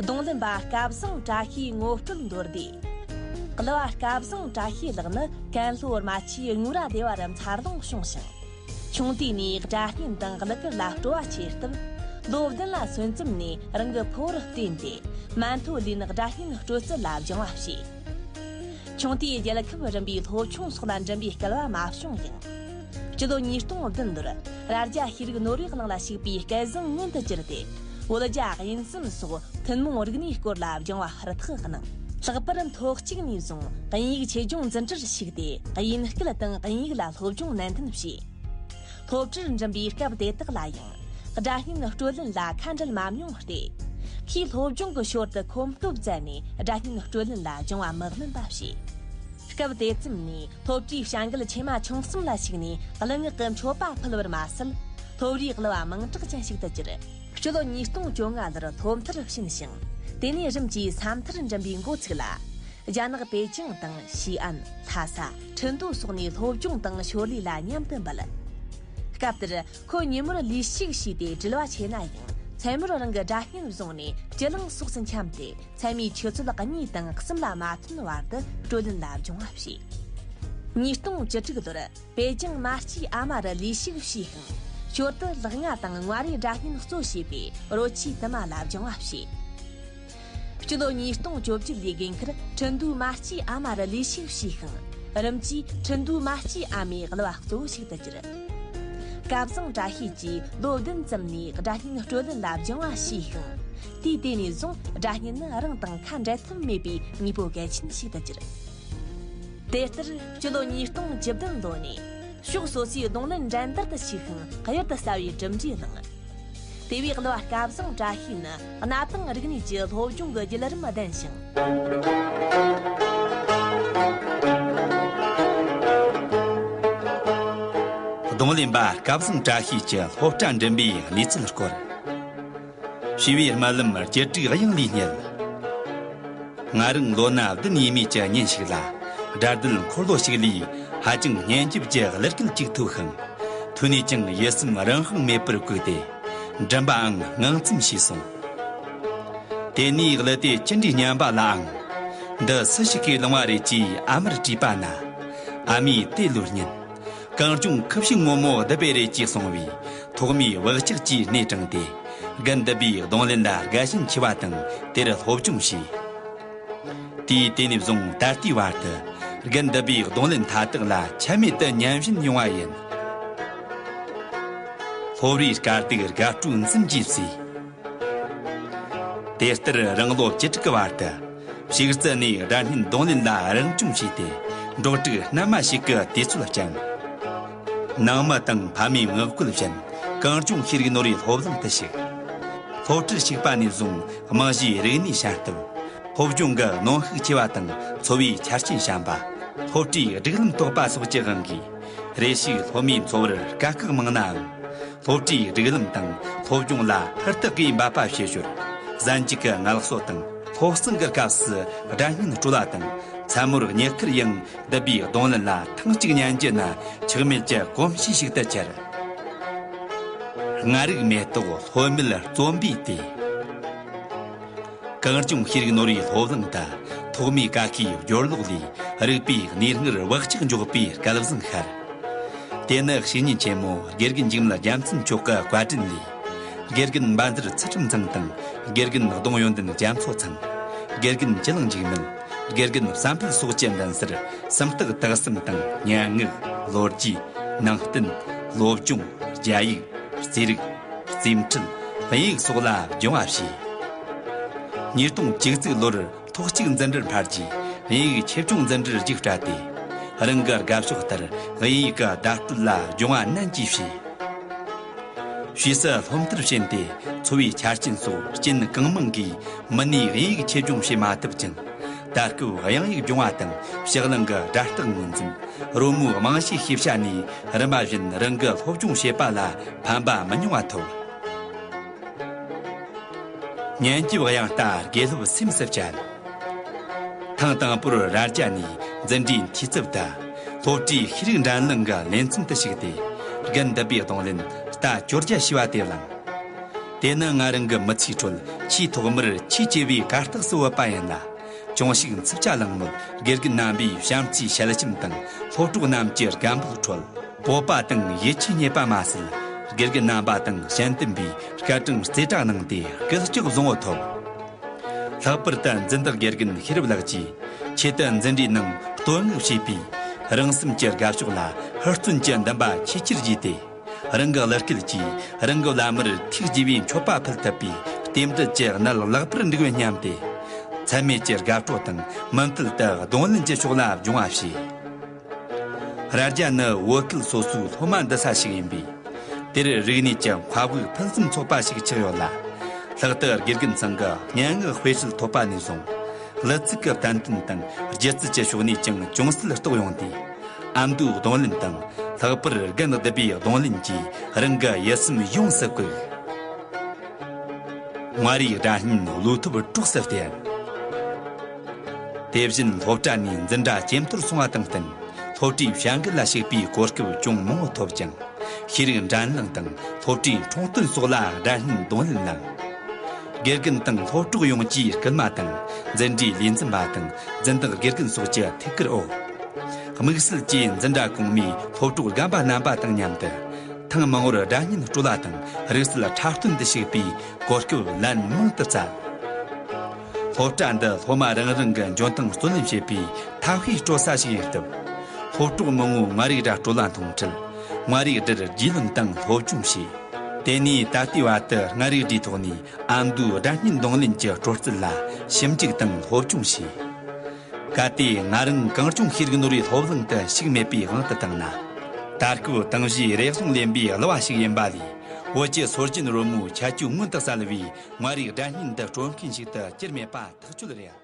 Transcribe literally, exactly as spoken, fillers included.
རྡུང་ལེན་པ་སྐལ་བཟང་བཀྲ་ཤིས་ངོ་སྤྲོད་མདོར་བསྡུས། གླུ་བ་སྐལ་བཟང་བཀྲ་ཤིས་ལགས་ནི་ཀན་ལྷོ་རྨ་ཆུའི་དངུལ་རྭ་སྡེ་བ་རུ་འཚར་ལོངས་བྱུང་ཞིང་། ཆུང་དུས་ནས་སྒྲ་སྙན་དང་གླུ་གར་ལ་སྤྲོ་བ་ཆེར་བཏབ། ལོ་བདུན་ལ་སོན་ཙམ་ནས་རང་གི་ཕུ་བོར་བརྟེན་ཏེ་མན་ཐོ་ལིན་སྒྲ་སྙན་དཀྲོལ་རྩལ་ལ་སྦྱང་བ་བྱས། ཆུང་དུས་རྒྱལ་ཁབ་རིམ་པའི་སློབ་ཆུང་སོགས་ལ་འགྲིམ་པའི་སྐལ་བ་མ་བྱུང་ཡང་། སྤྱི་ལོ་ཉིས་སྟོང་བདུན་ལོར་རྭ་རྒྱ་ཤེས་རིག་ནོར་བུའི་གླིང་ལ་ཞུགས་པའི་སྐལ་བཟང་མངོན་དུ་གྱུར་ཏེ། བོད་རྒྱ་དབྱིན་གསུམ་སོགས་ཐུན་མོང་རིག་གནས་སྐོར་ལ་སྦྱང་བ་ཧུར་ཐག་གནང་། ལྷག་པར་མཐོ་གཅིག་ནས་བཟུང་དབྱིན་ཡིག་ཆེད་སྦྱོང་འཛིན་གྲྭར་ཞུགས་ཏེ། དབྱིན་སྐད་དང་དབྱིན་ཡིག་ལ་སློབ་སྦྱོང་ནན་ཏན་བྱས། སློབ་གྲྭར་འགྲིམ་པའི་སྐབས་དེ་དག་ལ་ཡང་སྒྲ་སྙན་དཀྲོལ་ལེན་ལ་ཁ་འབྲལ་མ་མྱོང་སྟེ། ཁོས་སློབ་སྦྱོང་གི་ཞོར་དུ་ཁོམ་སྟབས་བཙལ་ནས་སྒྲ་སྙན་དཀྲོལ་ལེན་ལ་སྦྱང་བ་མི་དམན་པ་བྱས། སྐབས་དེ་ཙམ་ནས་སློབ་གྲྭའི་བྱ་འགུལ་ཆེ་མ་ཆུང་གསུམ་ལ་ཞུགས་ནས་གླུ་ངག་གི་མཆོད་པ་ཕུལ་བར་མ་ཟད། སློབ་རའི་གླུ་བ་མིང་གྲགས་ཅན་ཞིག་ཏུ་གྱུར། སྤྱི་ལོ་ཉིས་སྟོང་བཅོ་ལྔ་ལོར་སློབ་མཐར་ཕྱིན་ཞིང་། དེ་ནས་རིམ་གྱིས་ས་མཐར་འགྲིམ་པའི་འགོ་ཚུགས་ལ། རྒྱ་ནག་པེ་ཅིང་དང་ཞི་ཨན། ལྷ་ས། ཁྲིན་ཏུའུ་སོགས་ནས་སློབ་སྦྱོང་དང་ཞོར་ལས་ལ་མཉམ་དུ་འབད། སྐབས་དེར་ཁོ་ཉིན་མོར་ལས་ཞུགས་བྱས་ཏེ་བྲེལ་བ་ཆེ་ན་ཡང་། མཚན་མོར་རང་གི་སྒྲ་སྙན་བཟུང་ནས་དཀྱིལ་ལངས་སོགས་སུ་འཁྱམས་ཏེ། མཚན་མོའི་ཆུ་ཚོད་གཉིས་དང་གསུམ་ལ་མ་ཐོན་བར་དུ་དཀྲོལ་ལེན་ལ་སྦྱོང་བ་བྱས། ཉིས་སྟོང་བཅུ་དྲུག་ལོར་པེ་ཅིང་མ་སྐྱེས་ཨ་མ་རུ་ལས་ཞུགས་བྱས་ཤིང་། ཞོར་དུ་ལག་རྔ་དང་ངོ་རེ་སྒྲ་སྙན་གཙོ་བྱས་པའི་རོལ་ཆས་དུ་མ་ལ་སྦྱང་བ་བྱས། སྤྱི་ལོ་ཉིས་སྟོང་བཅོ་བརྒྱད་ལོའི་དགུན་ཁར་ཁྲིན་ཏུའུ་མ་སྐྱེས་ཨ་མ་རུ་ལས་ཞུགས་བྱས་ཤིང་། རིམ་གྱིས་ཁྲིན་ཏུའུ་མ་སྐྱེས་ཨ་མའི་གླུ་བ་གཙོ་བོ་ཞིག་ཏུ་གྱུར། སྐལ་བཟང་བཀྲ་ཤིས་ཀྱིས་ལོ་བདུན་ཙམ་ནས་སྒྲ་སྙན་དཀྲོལ་ལེན་ལ་སྦྱང་བ་བྱས་ཤིང་། དུས་དེ་ནས་བཟུང་སྒྲ་སྙན་ནི་རང་དང་ཁ་འབྲལ་ཐབས་མེད་པའི་དངོས་པོ་གལ་ཆེན་ཞིག་ཏུ་གྱུར། དེ་ལྟར་སྤྱི་ལོ་ཉིས་སྟོང་བཅུ་བདུན་ལོ་ནས་ཕྱོགས་སོ་སོའི་རྡུང་ལེན་འགྲན་བསྡུར་དུ་ཞུགས་ཤིང་གཡུར་དུ་ཟ་བའི་གྲུབ་འབྲས་བླངས། དེ་བས་གླུ་བ་སྐལ་བཟང་བཀྲ་ཤིས་ནི་གནའ་དེང་རིག་གནས་ཀྱི་སློབ་སྦྱོང་གི་བརྒྱུད་རིམ་ལྡན་ཞིང་། རྡུང་ལེན་པ་སྐལ་བཟང་བཀྲ་ཤིས་ཀྱི་སློབ་གྲྭ་འགྲིམ་པའི་གནས་ཚུལ་སྐོར། བྱིས་པའི་རྨི་ལམ་བཅུ་དྲུག་དབྱངས་ལས་རྙེད། ང་རང་ལོ་ན་བདུན་ཡས་མས་ཀྱི་ཉིན་ཞིག་ལ། སྒྲ་སྡུད་འཁོར་ལོ་ཞིག་ལས་ཧ་ཅང་སྙན་འཇེབས་ཀྱི་གླུ་སྐད་ཅིག་ཐོས་ཤིང་། ཐོས་ནས་ཀྱང་ཡིད་སེམས་རང་དབང་མེད་པར་བཀུག་སྟེ། མགྲིན་པའང་ངང་ཙམ་ཞིག་སོང་། དེ་ནས་གླུ་དེ་ཅི་འདྲའི་སྙན་པ་ལའང་། འདི་སུ་ཞིག་གིས་བླངས་པ་རེད་ཅེས་ཨ་མར་དྲིས་པ་ན། ཨ་མས་དེ་ལོས་ཉན། གངས་ལྗོངས་ཁུ་བྱུག་སྔོན་མོ་བདུད་པའི་རེད་ཅེས་གསུངས་པས། ཐོག་མའི་བག་ཆགས་ཀྱིས་སྣེ་དྲངས་ཏེ། རྒན་བདུད་བྷེའི་རྡུང་ལེན་ལ་དགའ་ཞེན་ཆེ་བ་དང་དེར་སློབ་སྦྱོང་བྱས། དུས་དེ་ནས་བཟུང་ད་ལྟའི་བར་དུ། རྒན་བདུད་བྷེའི་རྡུང་ལེན་མཐའ་དག་ལ་ཆད་མེད་དུ་ཉན་བཞིན་ཡོང་བ་ཡིན། སློབ་རའི་དཀའ་སྡུག་དགའ་སྤྲོའི་འཛུམ་གྱིས་བསུས། དེ་ལྟར་རང་ལོ་བཅུ་དྲུག་གི་བར་དུ། ཕྱུགས་རྩི་ནས་སྒྲ་སྙན་རྡུང་ལེན་ལ་རང་སྦྱོང་བྱས་ཏེ། འབྲོག་ཕྲུག་རྣལ་མ་ཞིག་གི་དུས་ཚོད་བསྐྱངས། ནང་མི་དང་ཕ་མའི་ངག་བཀོད་བཞིན། གངས་ལྗོངས་ཤེས་རིག་ནོར་བུའི་སློབ་གླིང་དུ་ཞུགས། སློབ་གྲྭར་ཞུགས་པ་ནས་བཟུང་རྨང་གཞིའི་རིག་གནས་ཞན་སྟོབས། སློབ་སྦྱོང་གི་གནོན་ཤུགས་ཆེ་བ་དང་འཚོ་བའི་ཆ་རྐྱེན་ཞན་པ། སློབ་གྲྭའི་སྒྲིག་ལམ་དོག་པ་སོགས་ཀྱི་དབང་གིས། རེ་ཞིག་སློབ་མའི་འཚོ་བར་དཀའ་ཁག་མང་ནའང་། སློབ་གྲྭའི་སྒྲིག་ལམ་དང་སློབ་སྦྱོང་ལ་ཧུར་ཐག་གིས་འབད་པ་བྱེད་ཞོར། གཟའ་མཇུག་གི་ངལ་གསོ་དང་སློབ་གསེང་གི་སྐབས་སུ་སྒྲ་སྙན་དཀྲོལ་བ་དང་། མཚན་མོར་ཉལ་ཁར་ཡང་བདུད་བྷེའི་རྡུང་ལེན་ལ་ཐེངས་གཅིག་ཉན་རྒྱུ་ནི་ཆག་མེད་ཀྱི་གོམས་གཤིས་ཤིག་ཏུ་གྱུར། ལྔ་རིག་མེ་ཏོག་ལྷོད་མེད་རྩོམ་པའི་དུས། གངས་ལྗོངས་ཤེས་རིག་ནོར་བུའི་སློབ་གླིང་དུ། ཐོག་མའི་ཀ་ཁའི་སྦྱོར་ཀློག་ལས་རིག་པའི་གནས་ལྔར་བག་ཆགས་འཇོག་པའི་སྐལ་བཟང་ཤར། དེ་ནི་བཤེས་གཉེན་ཆེན་མོ་དགེ་རྒན་འཇིགས་མེད་རྒྱལ་མཚན་མཆོག་གི་བཀའ་དྲིན་ལས། དགེ་རྒན་འབའ་འཛེར་ཚུལ་ཁྲིམས་ཚང་དང་། དགེ་རྒན་ལྡོང་ཡོན་ཏན་རྒྱ་མཚོ་ཚང་། དགེ་རྒན་སྤྱི་གླིང་འཇིགས་མེད། དགེ་རྒན་བསམ་འཕེལ་སོགས་ཀྱི་མདུན་སར། སུམ་རྟགས་དག་གསུམ་དང་། སྙན་ངག་ལོ་རྒྱུས། ནང་བསྟན། སློབ་སྦྱོང་། རྒྱ་ཡིག་རྩིས་རིག་རྩིས་འཕྲུལ། དབྱིན་ཡིག་སོགས་ལ་སྦྱོང་བ་བྱས། ཉིས་སྟོང་བཅུ་གཅིག་ལོར་ཐོག་གཅིག་འཛིན་གྲྭར་འཕར་རྗེས། དབྱིན་ཡིག་ཆེད་སྦྱོང་འཛིན་གྲྭར་རྒྱུགས་སྤྲད་དེ། རང་གི་དགའ་ཕྱོགས་ལྟར་དབྱིན་ཡིག་གི་བརྡ་སྤྲོད་ལ་སྦྱོང་བ་ནན་གྱིས་བྱས། ཕྱིས་སུ་སློབ་མཐར་ཕྱིན་ཏེ། འཚོ་བའི་ཆ་རྐྱེན་སོགས་རྐྱེན་གང་མང་གིས། མུ་ནས་དབྱིན་ཡིག་ཆེད་སྦྱོང་བྱེད་མ་ཐུབ་ཅིང་། ད་སྐབས་དབྱངས་ཡིག་སྦྱོང་བ་དང་ཕྱག་ལེན་གྱི་སྒྲ་རྟགས་ངོས་འཛིན། རོལ་མོའི་རྨང་གཞིའི་ཤེས་བྱ་ནས་རིམ་པ་བཞིན་རང་གི་སློབ་སྦྱོང་བྱེད་པ་ལ་ཕན་པ་མི་ཉུང་བ་ཐོབ། སྙན་འཇེབས་དབྱངས་རྟ་དགེ་སློབ་སེམས་སུ་བཅད། ཐེངས་དང་པོར་རྭ་རྒྱ་ནས་འཛིན་གྲྭའི་འཐུས་ཚབ་ཏུ། སློབ་གྲྭའི་ཤེས་རིག་འགྲན་གླེང་གི་ལེ་ཚན་དུ་ཞུགས་ཏེ། རྒན་བདུད་བྷེའི་རྡུང་ལེན་རྟ་བཅོ་བརྒྱད་ཞེས་པ་དེ་བླངས། དེ་ནི་ང་རང་གི་མི་ཚེའི་ཁྲོད་ཆེས་ཐོག་མར་ཆེས་ཆེ་བའི་གར་སྟེགས་སུ་བུད་པ་ཡིན་ལ། ཅུང་ཞིག་འཚུབ་ཆ་ལངས་མོད། དགེ་རྒན་རྣམ་པའི་བྱམས་བརྩེའི་ཞལ་ཆེམས་དང་། སློབ་གྲོགས་རྣམས་ཀྱི་དགའ་འབོད་ཁྲོད། སྤོབས་པ་དང་ཡིད་ཆེས་རྙེད་པ་མ་ཟད། དགེ་རྒན་རྣམ་པ་དང་གཞན་བསྟུན་པའི་སྐར་གྲངས་རྩེ་གྲས་གནང་སྟེ་སྐུལ་ལྕག་བཟང་བོ་ཐོབ། ལྷག་པར་དུ་འཛིན་བདག་དགེ་རྒན་ཤེས་རབ་ལགས་ཀྱིས་ཆེད་དུ་འཛིན་གྲྭའི་ནང་བསྟོད་བསྔགས་བྱས་པའི་རང་སེམས་ཀྱི་དགའ་ཕྱོགས་ལ་ཧུར་བརྩོན་གྱི་འདུན་པ་ཆེས་ཆེར་རྒྱས་ཏེ། རང་གི་བློ་སྐད་ཀྱིས་རང་གི་བླ་མར་ཐུགས་དགྱེས་པའི་མཆོད་པ་ཕུལ་ཐུབ་པའི་རྟེན་འབྲེལ་གྱི་གནད་ལེགས་པར་འགྲིག་པར་སྙམ་སྟེ། ཚད་མེད་ཀྱི་དགའ་སྤྲོ་དང་མུ་མཐུད་དུ་གདོང་ལེན་གྱི་ཕྱོགས་ལ་སྦྱོང་བ་བྱས། རྭ་རྒྱ་ནི་བོད་ཁུལ་སོ་སོའི་སློབ་མ་འདུ་ས་ཞིག་ཡིན་པས། དེར་རིག་གནས་ཀྱི་མཁའ་དབུགས་ཕུན་སུམ་ཚོགས་པ་ཞིག་ཆགས་ཡོད་ལ། ལྷག་ཏུ་དགེ་རྒན་ཚང་གི་སྙན་ངག་དཔེ་ཁྲིད་ཐོབ་པ་ནས་བཟུང་། གླུ་ཚིག་གི་བསྟན་དོན་དང་སྒྱུ་རྩལ་གྱི་ཕྱོགས་ནས་ཀྱང་ཅུང་ཟད་རྟོགས་ཡོང་སྟེ། ཨ་མདོའི་རྡུང་ལེན་དང་། ལྷག་པར་རྒན་བདུད་བྷེའི་རྡུང་ལེན་གྱིས་རང་གི་ཡིད་སེམས་ཡོངས་སུ་བཀུག། མངའ་རིས་སྒྲ་སྙན་བློ་ཐུབ་གྲོགས་སུ་བསྟེན། དེ་བཞིན་སློབ་གྲྭ་ནས་འཛིན་གྲྭ་ཇེ་མཐོར་སོང་བ་དང་བསྟུན། སློབ་གྲྭའི་བྱ་འགུལ་ལ་ཞུགས་པའི་གོ་སྐབས་ཅུང་མང་བོ་ཐོབ་ཅིང་། ཤེས་རིག་འགྲན་གླེང་དང་སློབ་གྲྭའི་འཁྲབ་སྟོན་སོགས་ལ་སྒྲ་སྙན་རྡུང་ལེན་གནང་། དགེ་རྒན་དང་སློབ་གྲོགས་ཡོངས་ཀྱིས་སྐུལ་མ་དང་། འཛིན་གྲྭའི་ལས་འཛིན་པ་དང་འཛིན་བདག་དགེ་རྒན་སོགས་ཀྱི་ཐུགས་ཁུར་འོག། དམིགས་བསལ་གྱིས་འཛིན་གྲྭ་གོང་མའི་སློབ་གྲོགས་རྒན་པ་རྣམ་པ་དང་མཉམ་དུ། ཐེངས་མང་བོར་སྒྲ་སྙན་དཀྲོལ་བ་དང་རིག་རྩལ་འཁྲབ་སྟོན་དུ་ཞུགས་པའི་གོ་སྐབས་ལན་མང་དུ་བསྩལ། སློབ་གྲྭ་འདི་སློབ་མ་རང་རང་གི་འཇོན་ཐང་བརྩོན་ལེན་བྱེད་པའི་ཐབས་ཤེས་སྤྲོད་ས་ཞིག་ཡིན་སྟབས། སློབ་གྲོགས་མང་བོས་མངའ་རིས་སྒྲ་དཀྲོལ་བ་མཐོང་འཕྲལ། མངའ་རིས་སྒྲར་རྒྱུས་ལོན་དང་སློབ་སྦྱོང་བྱས། དེ་ནས་ད་ལྟའི་བར་དུ་མངའ་རིས་སྒྲའི་ཐོག་ནས་ཨ་མདོའི་སྒྲ་སྙན་རྡུང་ལེན་གྱི་དཀྲོལ་རྩལ་ལ་ཞིབ་འཇུག་དང་སློབ་སྦྱོང་བྱས། གལ་ཏེ་ང་རང་གངས་ལྗོངས་ཤེས་རིག་ནོར་བུའི་སློབ་གླིང་དུ་ཞུགས་མེད་པའི་དབང་དུ་བཏང་ན། ད་སྐབས་དེང་གཞས་རེ་ཟུང་ལེན་པའི་གླུ་བ་ཞིག་ཡིན་པ་ལས། བོད་ཀྱི་སྲོལ་རྒྱུན་རོལ་མོའི་ཁྱད་ཆོས་མངོན་དུ་གསལ་བའི་མངའ་རིས་སྒྲ་སྙན་འདི་དཀྲོལ་མཁན་ཞིག་ཏུ་གྱུར་མེད་པ་ཐག་ཆོད་རེད།